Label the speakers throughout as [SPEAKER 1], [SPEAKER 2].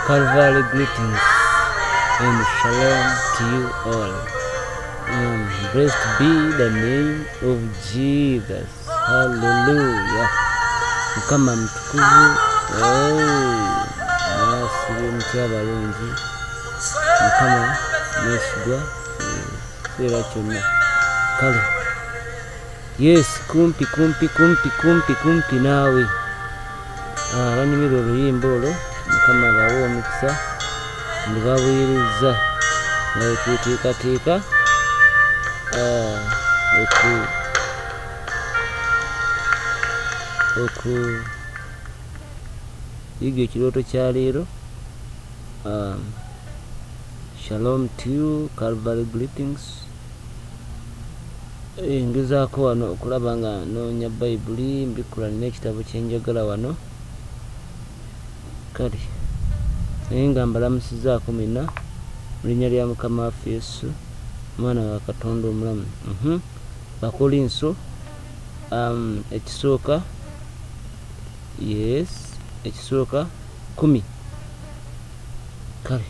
[SPEAKER 1] Calvary greetings and shalom to you all. Blessed be the name of Jesus. Hallelujah. Mukama mutukuvu. Oh, mwasibye mutya abalungi. Mukama mwesigwa ekiseera kyonna. Kale. Yes, kumpi kumpi kumpi kumpi kumpi naawe. Abanyumirwa oluyimba olwo Mukama abawe omukisa ndibabuyiriza nga bwetweteekateeka okuyiga ekirooto kya leero. Shalom to you, Calvary greetings. Ngezaako wano okulaba nga nnoonya Bayibuli, mbikkula nina ekitabo kye njagala wano. Kale, naye nga mbalamusizzaako mwenna mu linnya lya Mukama waffe Yesu, Omwana wa Katonda omulamu. Bakolinso, ekisooka, yes, ekisooka 10. Kale,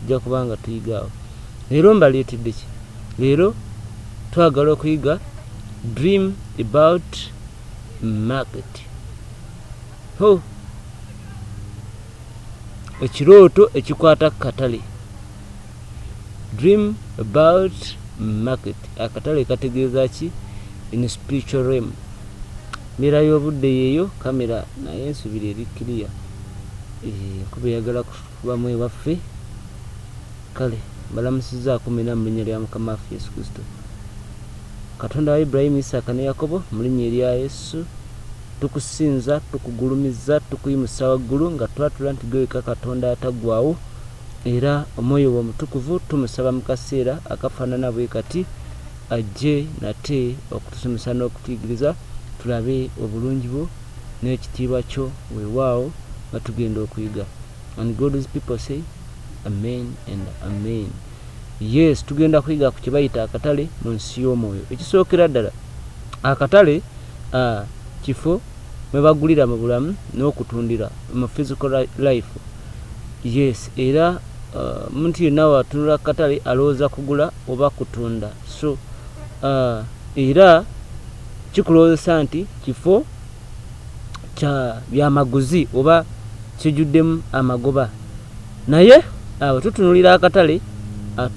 [SPEAKER 1] tujja kuba nga tuyiga awo. Leero mbaleetedde ki? Leero twagala okuyiga dream about market. Ho! Ekirooto ekikwata ku katale. Dream about market. Akatale kategeeza ki in spiritual realm? Mbeera y'obudde yeeyo, kamera naye nsuubira eri clear. Enkuba eyagala kubamu ewaffe. Kale mbalamusizzaako mwenna mu linnya lya Mukama waffe Yesu Kristo. Katonda wa Ibulayimu, Isaaka ne Yakobo, mu linnya erya Yesu, tukusinza, tukugulumiza, tukuyimusa waggulu nga twatula nti ggwe wekka Katonda ataggwaawo, era Omwoyo wo Omutukuvu tumusaba mu kaseera akafaanana bwe kati ajje nate okutusomesa n'okutuyigiriza tulabe obulungi bwo n'ekitiibwa kyo, weewaawo, nga tugenda okuyiga. And God's people say, Amen and amen. Yes, tugenda kuyiga ku kyebayita akatale mu nsi y'omwoyo. Ekisookera ddala, akatale kifo mwe bagulira mu bulamu n'okutundira mu physical life. Yes, era omuntu yenna watunula katale alowooza kugula oba kutunda. So era kikulowoozesa nti kifo kya byamaguzi oba kijuddemu amagoba. Naye bwe tutunuulira akatale,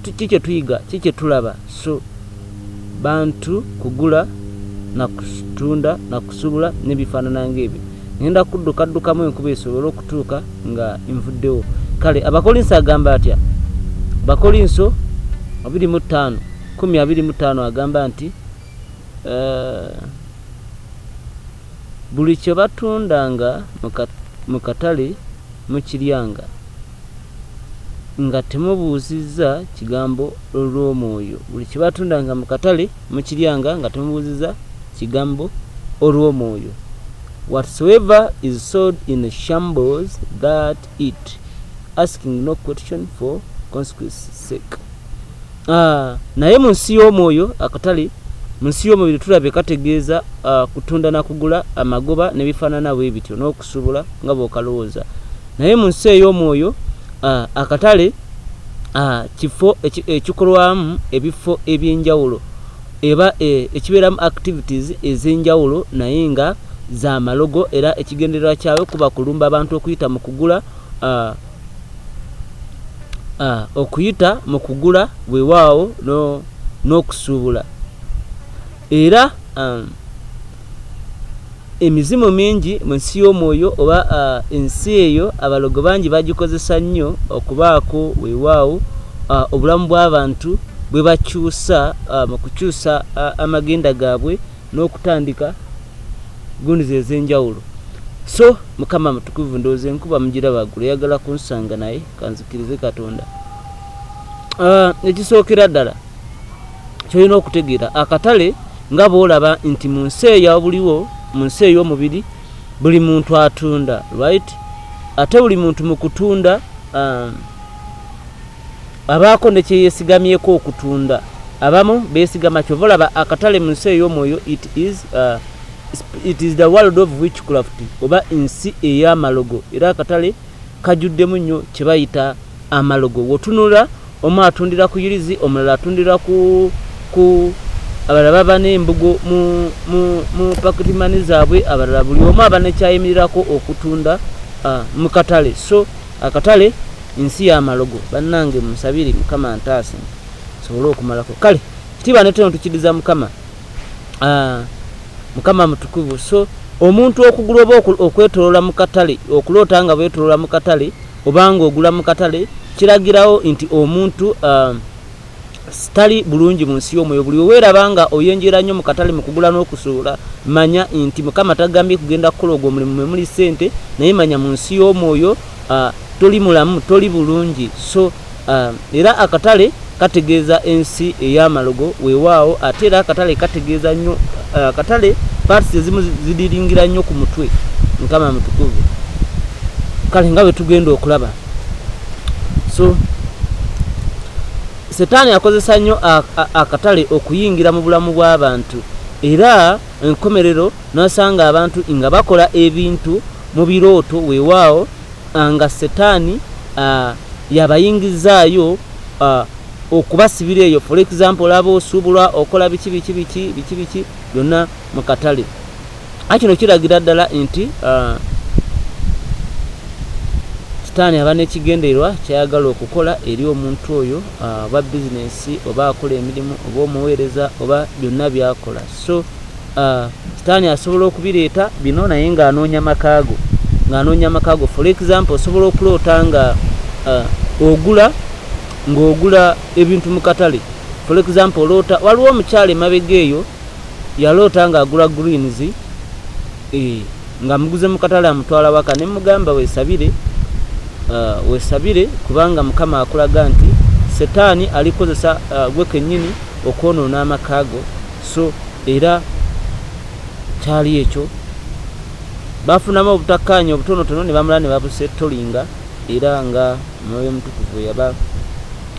[SPEAKER 1] ki kye tuyiga? Ki kye tulaba? So bantu kugula na kutunda na kusuubula n'ebifaanana ng'ebyo. Ŋŋenda kuddukaddukamu enkuba esobole okutuuka nga nvuddewo. Kale Abakolinso agamba atya? Abakolinso 25, 10:25 agamba nti, Buli kye batundanga mu katale mukiryanga, nga temubuuzizza kigambo olw'omwoyo. Buli kye batundanga mu katale mukiryanga nga temubuuzizza kigambo olw'omwoyo. Whatsoever is sold in shambles, that eat, asking no question for consequence sake. Naye mu nsi y'omwoyo akatale mu nsi y'omubiri tulabye kategeeza kutunda na kugula, amagoba n'ebifaanana bwe bityo n'okusuubula nga bw'okalowooza. Naye mu nsi ey'omwoyo akatale kifo ekikolwamu ebifo eby'enjawulo eba ekibeeramu activities ez'enjawulo naye nga za malogo era ekigendererwa kyayo kuba kulumba abantu okuyita mu kugula okuyita mu kugula weewaawo n'okusuubula. Era emizimu mingi mu nsi y'omwoyo oba ensi eyo abalogo bangi bagikozesa nnyo okubaako weewaawo obulamu bw'abantu bwe bakyusa mu kukyusa amagenda gaabwe n'okutandika gundi ze ez'enjawulo. So Mukama mutukuvu, ndowooza enkuba mugiraba waggulu eyagala kunsanga naye kanzikirize Katonda. Ekisookera ddala ky'olina okutegeera, akatale nga bw'olaba nti mu nsi eya buliwo, mu nsi ey'omubiri, buli muntu atunda, right? Ate buli muntu mu kutunda abaako ne kye yeesigamyeko okutunda. Abamu beesigama, ky'ova olaba akatale mu nsi ey'omwoyo, it is the world of witchcraft oba ensi ey'amalogo. Era akatale Kajjuddemu nnyo kye bayita amalogo. Wotunula, omu atundira ku yirizi, omulala atundira ku abalala baba n'embugo mu pocket money zaabwe, abalala buli omu aba nekyayimirirako okutunda mu katale. So akatale nsi y'amalogo. Bannange, musabire Mukama ntaase nsobole okumalako. Kale kitiibwa neteno tukiriza Mukama. Mukama mutukuvu. So omuntu okugula oba okwetoloola mu katale, okuloota nga bwetoloola mu katale oba nga ogula mu katale, kiragirawo nti omuntu tali bulungi mu nsi y'omwoyo. Buli weweeraba nga oyenjera nnyo mu katale mu kugula n'okusuula, manya nti Mukama tagambye kugenda kukola ogwo omulimu mwe muli ssente, naye manya mu nsi y'omwoyo toli mulamu, toli bulungi. So era akatale kategeeza ensi ey'amalogo. Weewaawo, ate era akatale kategeeza nnyo, akatale parts ezimu zidiringira nnyo ku mutwe. Mukama mutukuvu. Kale nga bwe tugenda okulaba, so Setaani akozesa nnyo akatale okuyingira mu bulamu bw'abantu, era enkomerero nosanga abantu nga bakola ebintu mu birooto. Weewaawo, nga Setaani yabayingizaayo okubasibira eyo. For example, olaba osuubulwa, okola biki biki biki biki biki byonna mu katale. A kino kiragira ddala nti Sitaani aba n'ekigendererwa kyayagala okukola eri omuntu oyo, oba bizinesi, oba akola emirimu, oba omuweereza, oba byonna byakola. So Sitaani asobola okubireeta bino, naye ng'anoonya makaago, ng'anoonya makaago. For example, osobola okuloota nga ogula, ng'ogula ebintu mu katale. For example, oloota, waliwo omukyala emabega eyo yaloota ng'agula greens, nga muguze mu katale amutwala waka, ne mugamba weesabire, weesabire, kubanga Mukama akulaga nti Setaani alikozesa gwe kennyini okwonoona amaka go. So era kyali ekyo, bafunamu obutakkaanya obutonotono ne bamala ne babusettolinga, era nga Omwoyo Omutukuvu yaba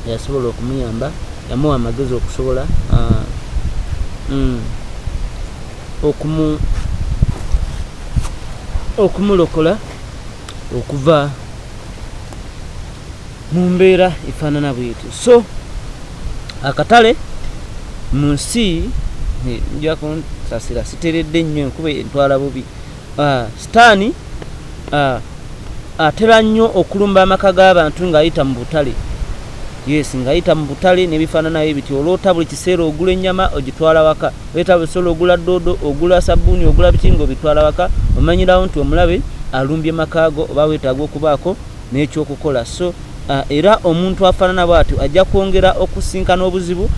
[SPEAKER 1] yasobola okumuyamba, yamuwa amagezi okusobola okumulokola okuva mu mbeera efaanana bwetyo. So akatale mu nsi, nja kunsasira, siteredde nnyo, enkuba entwala bubi. Sitaani atera nnyo okulumba amaka g'abantu ng'ayita mu butale. Yes, ng'ayita mu butale n'ebifaananayo ebiti. Oloota buli kiseera ogula ennyama ogitwala waka, oleeta buli kiseera ogula doodo, ogula sabbuuni, ogula biki ng'obitwala waka, omanyirawo nti omulabe alumbye makaago oba weetaaga okubaako n'ekyokukola. So era omuntu afaanana bw'atyo ajja kwongera okusinkana obuzibu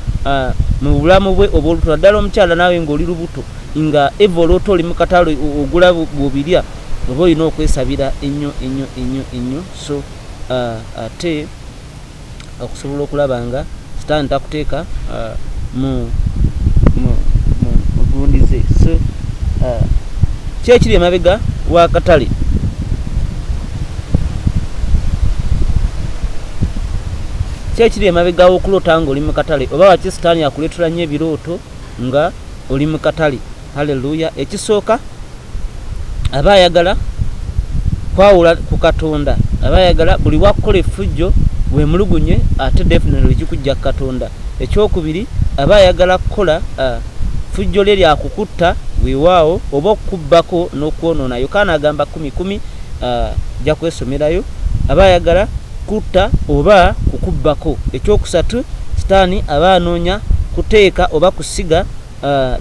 [SPEAKER 1] mu bulamu bwe obw'olubuto, naddala omukyala naawe ng'oli lubuto, nga eva oloota oli mu katale ogula bw'obirya, oba olina okwesabira ennyo ennyo ennyo ennyo. So ate okusobola okulaba nga Sitaani takuteeka mu gundi ze. So ki ekiri emabega w'akatale? Ki ekiri emabega w'okuloota ng'oli mu katale, oba waki Sitaani akuleetera nnyo ebirooto nga oli mu katale? Haleluya. Ekisooka, aba ayagala kwawula ku Katonda, aba ayagala buli wakukola effujjo wemulugunye, ate definitely kikujja ku Katonda. Ekyokubiri, aba ayagala kukola fujjo lye lyakukutta, weewaawo, oba okukubbako n'okwonoona. Yokaana agamba 10:10, jja kwesomerayo. Aba ayagala kutta oba kukubbako. Ekyokusatu, Sitaani aba anoonya kuteeka oba kusiga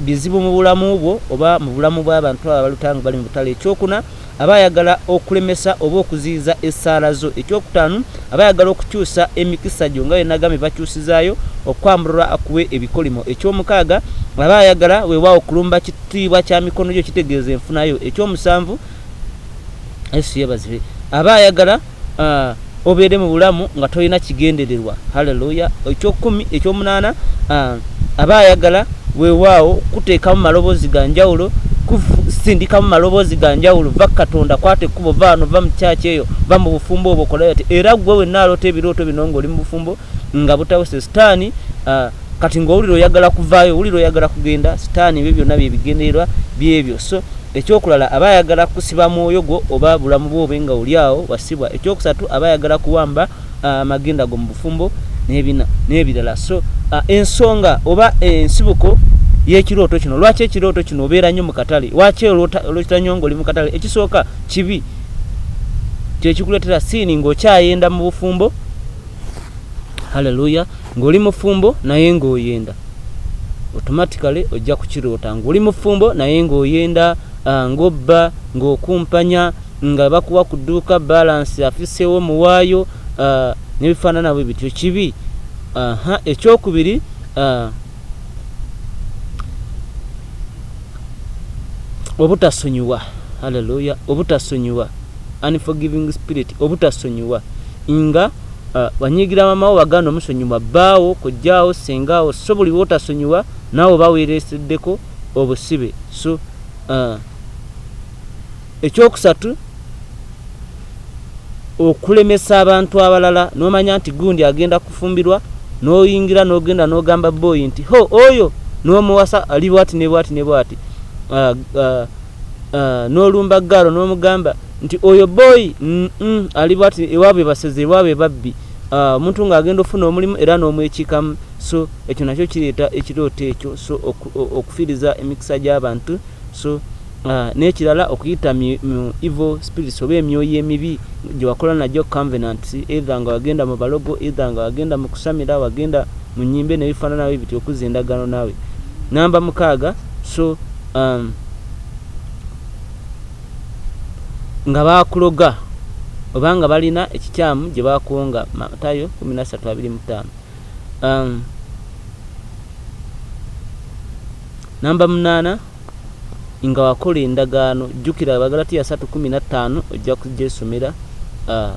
[SPEAKER 1] bizibu mu bulamu bwo oba mu bulamu bw'abantu abo abalutanga bali mu butale. Ekyokuna, aba ayagala okulemesa oba okuziyiza essaala zo. Ekyokutaano, aba ayagala okukyusa emikisa gyo, nga bwenagambye bakyusizaayo okwambulula akuwe ebikolimo. Ekyomukaaga, aba ayagala, weewaawo, okulumba kitiibwa kya mikono gyo, kitegeeza enfunayo. Ekyomusanvu, Yesu yeebazibwe, aba ayagala obeere mu bulamu nga tolina kigendererwa. Haleluya. Ekyokumi, ekyomunaana, aba ayagala, weewaawo, kuteekamu maloboozi ga njawulo, kusindikamu maloboozi ga njawulo: va Katonda, kwata ekkubo, vaano, va mu kyaki eyo, va mu bufumbo obwo, okolayo ati. Era gwe wenna aloota ebirooto bino ng'oli mu bufumbo nga butawuse, Sitaani Kati ng'owulira oyagala kuvaayo, owulira oyagala kugenda, sitaani ebyo byonna byebigendererwa byebyo. So ekyokulala, aba ayagala kusiba mwoyo gwo oba bulamu bwo obe nga oli awo wasibwa. Ekyokusatu, aba ayagala kuwamba amagenda go mu bufumbo n'ebirala. So ensonga oba ensibuko y'ekirooto kino, lwaki ekirooto kino obeera nnyo mu katale, lwaki oloota nnyo ng'oli mu katale? Ekisooka, kibi kyekikuleetera siini ng'okyayenda mu bufumbo. Haleluya! Ng'oli mufumbo naye ng'oyenda, automatically ojja kukiroota ng'oli mufumbo naye ng'oyenda, ng'obba, ng'okumpanya, nga bakuwa ku dduuka balance afiseewo muwaayo, n'ebifaanana bwe bityo. Kibi. Aha, ekyokubiri, obutasonyiwa. Haleluya! Obutasonyiwa, unforgiving spirit, obutasonyiwa nga wanyiigira mama wo, wagaana omusonyiwa, bbaawo, kojjaawo, sengaawo. So buli lwotasonyiwa naawe oba weereeseddeko obusibe. So ekyokusatu, okulemesa abantu abalala. N'omanya nti gundi agenda kufumbirwa, n'oyingira n'ogenda n'ogamba boyi nti ho oyo n'omuwasa ali bwati ne bwati ne bwati. N'olumba gaalo n'omugamba nti oyo boyi ali bwati, ewaabwe baseze, ewaabwe babbi. Omuntu ng'agenda ofuna omulimu era n'omwekiikamu. So ekyo nakyo kireeta ekirooto ekyo. So okufiiriza emikisa gy'abantu. So n'ekirala, okuyita mu evil spirits oba emyoyo emibi gye wakola nagyo covenants, either nga wagenda mu balogo, either nga wagenda mu kusamira, wagenda mu nyimbe n'ebifaanana bwe bityo, okuzza endagaano naawe. Namba 6, so nga bakuloga oba nga balina ekikyamu gye bakuwonga. Matayo 13:25. Namba 8, nga wakola endagaano. Jjukira Abagalatiya 3:15, ojja kugyesomera.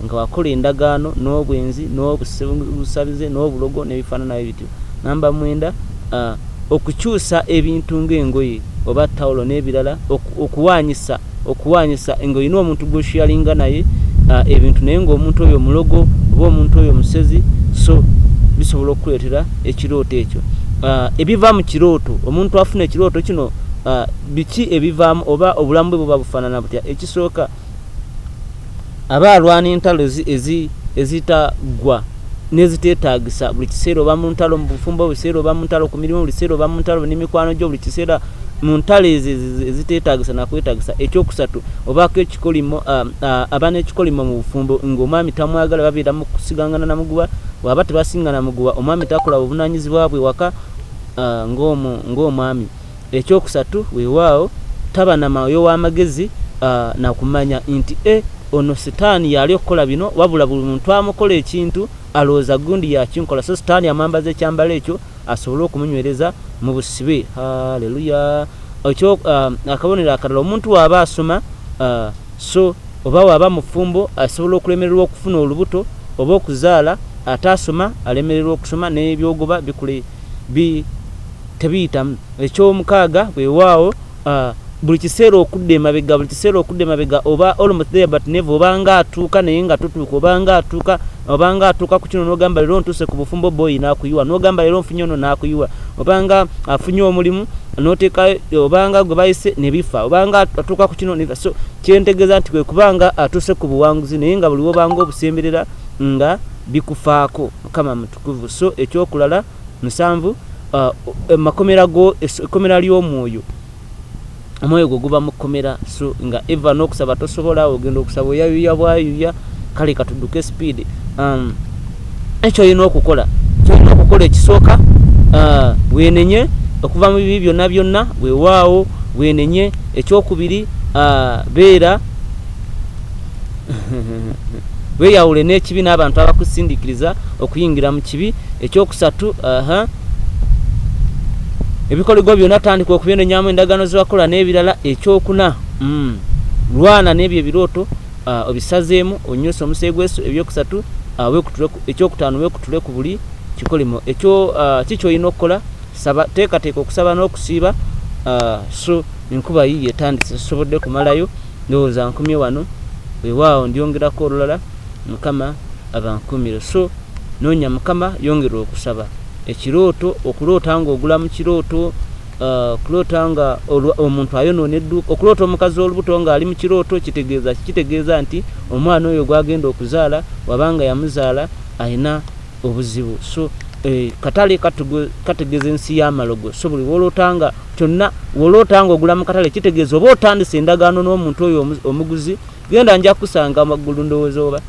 [SPEAKER 1] Nga wakola endagaano n'obwenzi n'obusabize n'obulogo n'ebifaanana bwe bityo. Namba 9, okukyusa ebintu ng'engoye oba tawulo n'ebirala, okuwaanyisa ng'olina omuntu gw'osharinga naye ebintu, naye ng'omuntu oyo mulogo oba omuntu oyo musezi. So bisobola okukuleetera ekirooto ekyo. Ebiva mu kirooto, omuntu afuna ekirooto kino, biki ebivaamu oba obulamu bwe buba bufaanana butya? Ekisooka, aba alwana entalo ezitaggwa n'eziteetaagisa. Buli kiseera oba mu ntalo mu bufumbo, buli kiseera oba mu ntalo ku mirimu, buli kiseera oba mu ntalo n'emikwano gyo, buli kiseera mu ntalo ezo eziteetaagisa nakwetaagisa. Ekyokusatu, obaako ekikolimo, aba n'ekikolimo mu bufumbo ng'omwami tamwagala, babeera mu kusigangana na muguwa. Bw'aba tebasingana muguwa, omwami takola buvunaanyizibwa bwe waka ng'omwami. Ekyokusatu, weewaawo taba na mwoyo w'amagezi nakumanya nti ono sitaani yali okukola bino, wabula buli muntu amukola ekintu alowooza gundi yakinkola. So sitaani amwambaza ekyambalo ekyo asobole okumunywereza mu busibe. Haleluya! Akabonero akalala, omuntu waaba asoma, so oba waaba mufumbo, asobola okulemererwa okufuna olubuto oba okuzaala. Ate asoma alemererwa okusoma n'ebyogoba bikule tebiyitamu. Ekyomukaaga, weewaawo buli kiseera okudda emabega, buli kiseera okudda emabega, oba almost there but never, obanga atuuka naye nga totuuka, obanga atuuka, obanga atuuka ku kino n'ogamba leero ntuuse ku bufumbo, boyi n'akuyiwa, n'ogamba leero nfunye ono n'akuyiwa, obanga afunye omulimu n'oteekayo, obanga gwe bayise ne bifa, obanga atuuka ku kino. So kyentegeeza nti kwe kubanga atuuse ku buwanguzi naye nga buli wobanga obusemberera nga bikufaako. Mukama mutukuvu. So ekyokulala, 7, makomera go, ekkomera ly'omwoyo, omwoyo gwo guba mu kkomera. So nga eva n'okusaba tosobola, ogenda okusaba oyayuya bwayuya. Kale katudduke speed. Ekyo olina okukola, kyolina okukola ekisooka, weenenye okuva mu bibi byonna byonna. Weewaawo weenenye. Ekyokubiri, beera weeyawule n'ekibi n'abantu abakusindikiriza okuyingira mu kibi. Ekyokusatu, aha, ebikoligo byonna tandika okubyenenyamu, endagaano zewakola n'ebirala. Ekyokuna, lwana n'ebyo ebirooto, obisazeemu, onywese omusaayi gwesu. Ebyokusatu, ekyokutaano, weekutule ku buli kikolimo. Ekyo ki kyolina okukola? Saba, teekateeka okusaba n'okusiiba. So enkuba yiiyo etandise, sisobodde kumalayo, ndowooza nkumye wano. Weewaawo ndyongerako olulala, Mukama abankuumire. So noonya Mukama, yongera okusaba. Ekirooto, okuloota nga ogula mu kirooto, okuloota nga omuntu ayonoona edduuka, okuloota omukazi olubuto ng'ali mu kirooto kitegeeza ki? Kitegeeza nti omwana oyo gw'agenda okuzaala wabanga yamuzaala alina obuzibu. So katale kategeeza ensi y'amalogo. So buli woloota nga kyonna, woloota nga ogula mu katale, kitegeeza oba otandise endagaano n'omuntu oyo omuguzi. Genda, nja kusanga waggulu, ndowooza oba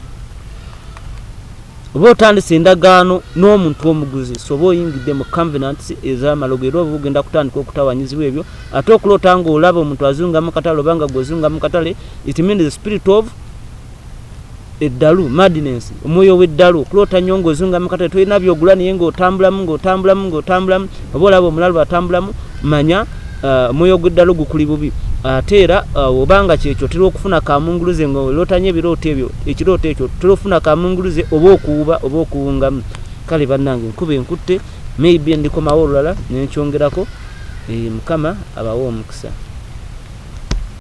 [SPEAKER 1] otandise endagaano n'omuntu omuguzi, so oba oyingidde mu covenants ez'amalogo, era oba ogenda kutandika okutawanyizibwa ebyo. Ate okuloota ng'olaba omuntu azunga mu katale oba nga gwozunga mu katale, it means the spirit of eddalu, madness, omwoyo w'eddalu. Okuloota nnyo ng'ozunga mu katale, tolina byogula, naye ng'otambulamu, ng'otambulamu, ng'otambulamu, oba olaba omulalu atambulamu, manya omwoyo gw'eddalu gukuli bubi. Ate era obanga kyekyo, otera okufuna kamunguluze nga oloota nnyo ebirooto ebyo, ekirooto ekyo otera okufuna kamunguluze oba okuwuba oba okuwungamu. Kale bannange, nkuba enkutte, maybe ndikomawo olulala nenkyongerako. Mukama abawe omukisa.